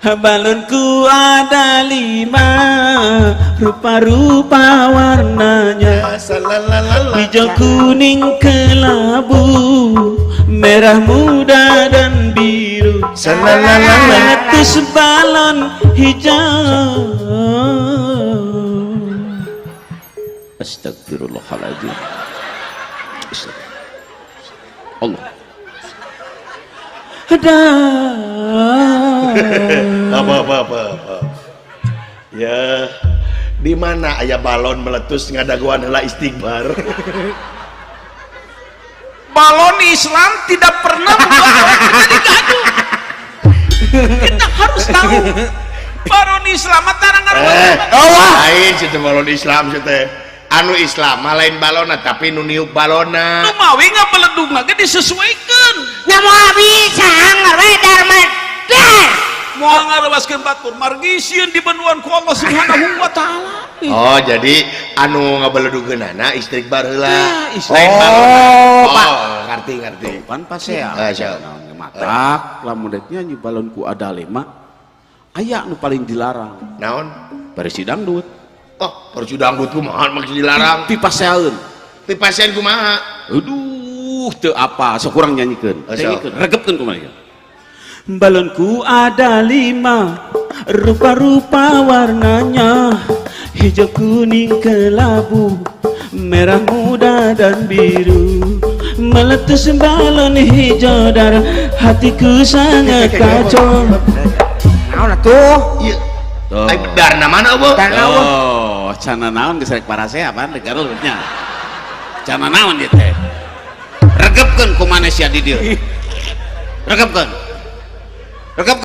Balonku ada lima, rupa-rupa warnanya. Salalalala. Hijau, kuning, kelabu, merah muda dan biru. Salalalala. Meletus balon hijau. Astagfirullahaladzim. Astagfirullah. Allah. Ada. Apa apa apa apa. Ya, di mana aya balon meletus ngadagoan heula istighfar? Balon Islam tidak pernah membuat orang menjadi gaduh. Kita harus tahu. Balon Islam mah tarang. Eh, lain situ balon Islam situ teh. Anu Islam mah lain balonna, tapi nu niup balonna. Nu mawi ngabeledugna ge disesuaikan. Nya moal bisa, anger we dar mah dar. Moal ngarewaskeun batur margi sieun dibenduan ku Allah Subhanahu wa Taala. Oh, jadi anu ngabeledugeunana istighfar heula. Ya, Lain Oh, balonna. Pak. Oh, ngerti ngerti. Pan pasea. Ah, siap. Matak lamun dek nyanyi balonku ada lima, aya nu paling dilarang. Naon? Parisi dangdut. Oh, parisi dangdut kumaha maksud dilarang? Pipaseaeun. Pipasean kumaha? Aduh, teu apa, sok kurang nyanyikeun. Oh, sok. Nyanyikeun, regepkeun kumaha ieu. Balonku ada lima, rupa-rupa warnanya. Hijau, kuning, kelabu, merah muda dan biru. Meletus balon hijau darah, hatiku sangat kacau. Naon atuh? Ieu. Tuh. Ai darna mana eueuh? Darna eueuh. Oh, cana naon geus rek parasea apaan rek nya. Cana naon ieu teh? Regepkeun ku maneh sia di dieu. Regepkeun. Regepkeun.